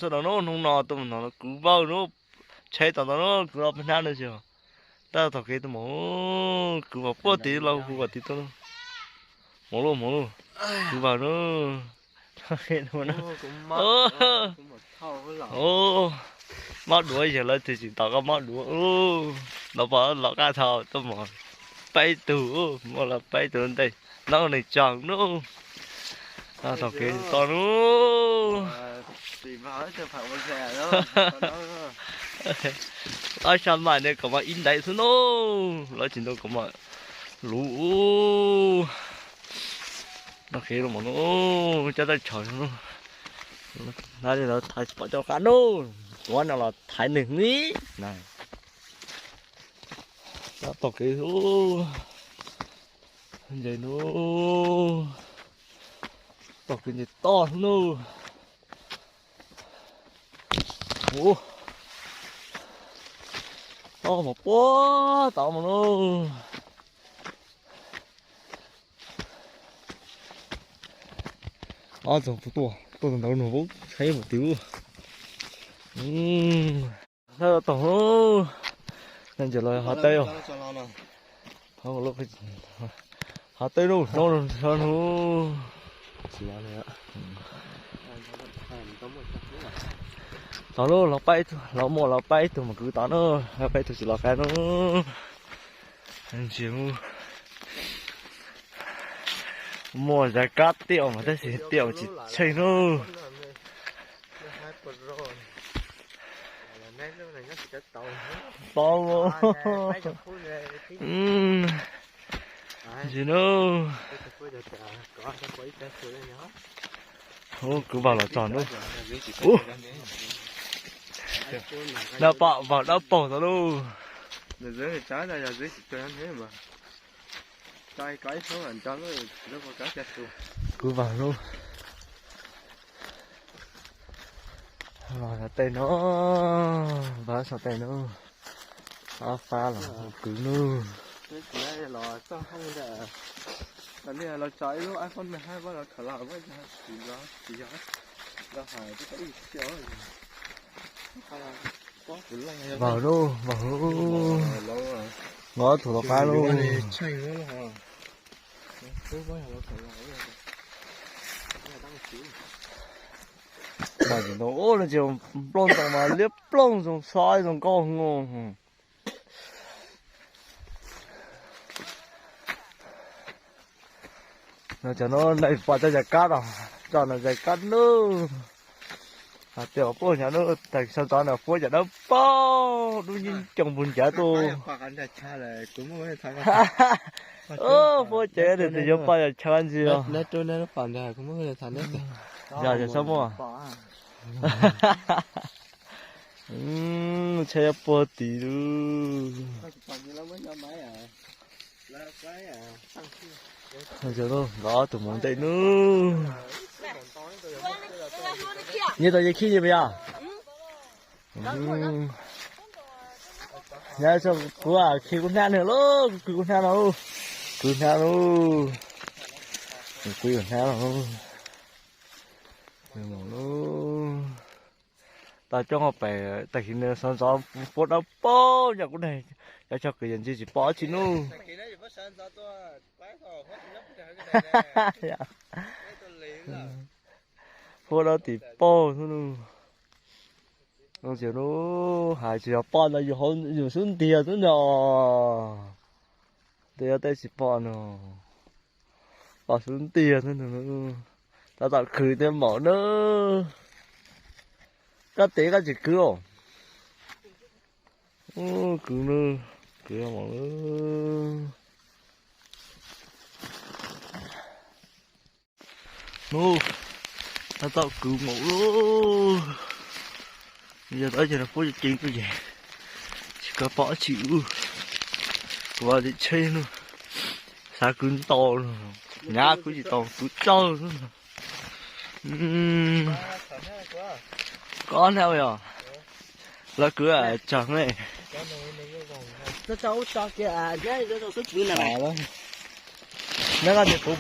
Sawv daws nub, hnub no tuaj mus no kwv vawg nub, tsheb tom ntawd nub, kwv los peb hnab no xyov. Tab tom kev tuaj mus, kwv vawg puag tid los hu kom tid tuaj. Mus lauj, mus lauj, kwv vawg nub. Mob duav yog lawv twb tsis tau koj mob duav. Los pom los qab thaum tuaj mus peb tug, muaj los peb tug ntej, noj neeg tsaug nub. Tau kev toj nub. Ob sab mas ne kom mas ib ntais xwb nub, lawv tsis nrau kom mas luv. Tau kev los mus nub, cov tawj tshav nub. Hnab li lawv thaiv tsis pom cov qab nub, tuav no los thaiv nws nib na. Tab tom kev ntses nub, tom kev ntses toj nub. Ub, toj mas puag tod mas nub. Ob txoog tuaj, tuaj ntawd nug saib mus twg. Tab tom, ntses los hav teb os. Hav teb nub, hnub no nub. Tod lauj, los pab ib tug, los muaj los pab ib tug mas kwv tod nub, pab ib tug tsis los qab nub. Ntsia, muaj zaj kab tiam mas tab sis tiam tsis tsheej nub. Tod, ntsia nub. Ub, kwv vawg los txog nub. Ub, dawb paug, vawg dawb paug tod lauj. Kwv vawg nub. Los saum tej no, vawg saum tej no. Ob pab los kwv nub. Vawg nub, vawg nub. Nqa ob tug los qab nub. Mas tsis ntoo, ub, no tsis nplooj ntoo mas liab ploog zoo xov zoo nkauj hwv. No cov no nai pom cov yam kab no, cov no yam kab nub. Hais tias puab nyob nub, tag sawv ntxov no puab yam dawb paug dub ncoob ncav tuaj. Puab cev tes tes yuav poj yam chaw ntsis os. Yog yog txhob muaj. Tsheb yuav puag tid lawm. Nkawd ob tug mus ntej nub. Nyias tau yog khib nyias yog? Nyob kuv khib kuv hnab nws lauj, kuv khib kuv hnab no, kuv hnab lauj, kuv yuav hnab lauj. Tau coob hauv pes tag kis nws sawv ntxov puab dawb paug nyob kuv neeg, cov chaw kwv yees ntsis tsis pom tsi nub. Puab dawb tim paug xwb nub. Zoo siab nub, hais tsis yog poj ntawd yus hauv yus xub ntiag xwb ntag. Tej yog tej tsis pom no, poj xub ntiag xwb ntag. Tab tom khwv tej maum nub. Koj tes koj tsis kwv os. Kwv nub, kwv maum nub. Nub, tab tom kwv maum lawm. Yog tau ces puab ceev tuaj ces tsis kov pom dab tsi ub. Kuv ua tim tsheb nub, xav kwv ntau, nyav kwv tsis tau, kwv tsawg xwb. Koj hnab yog? Lawv kwv tsawg ne? Neb koj tias kuv